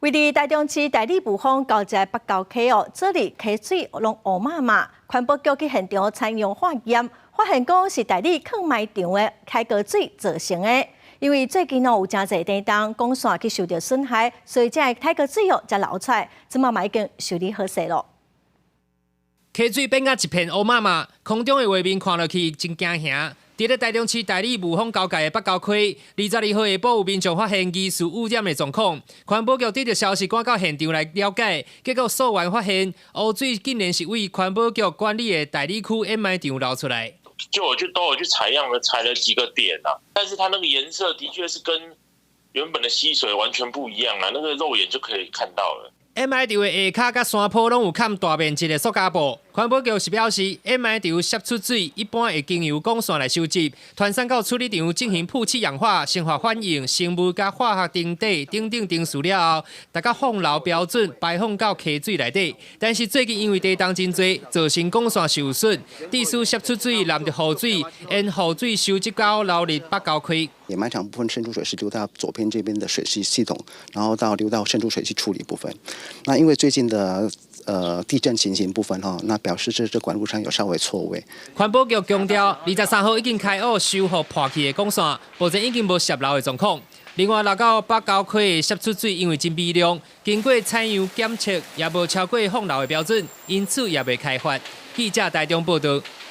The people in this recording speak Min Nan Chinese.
位佇台中市大里霧峰交界北溝溪哦，這裡溪水攏烏麻麻，環保局去現場採樣化驗，發現講是大里礦埋場的開溝水造成的。因為最近哦有誠濟地動管線去受著損害，所以這个開溝水哦才流出來，這馬嘛已經修理好勢囉。溪水變甲一片烏麻麻，空中的畫面看落去真驚嚇。佇咧台中市大里霧峰交界的北溝溪，22號下晡有民眾發現疑似污染的狀況，環保局得著消息趕到現場來了解，結果溯源發現污水竟然是對環保局管理的大里區掩埋場流出來。就我去都有去採樣了，採了幾個點啊，但是它那個顏色的確是跟原本的溪水完全不一樣啊，那個肉眼就可以看到了。掩埋場的下跤佮山坡攏有崁大面積的塑膠布。環保局是表示，掩埋場釋出水一般會經由管線來收集，傳送到處理場進行曝氣氧化、生化反應、生物佮化學沉底等等程序了後，達到放流標準，排放到溪水內底。但是最近因為地動真濟，造成管線受損，致使釋出水淋著雨水，沿雨水收集到流入北溝溪。掩埋場部分滲出水是流到左邊這邊的水系系統，然後到流到滲出水去處理部分。那因為最近的地震情形部分哈，那表示這管路上有稍微錯位。環保局強調，23號已經開挖修復破去的管線，目前已經無洩漏的狀況。另外，流到北溝溪的釋出水因為真微量，經過採樣檢測也無超過放流的標準，因此也未開罰。記者台中報導。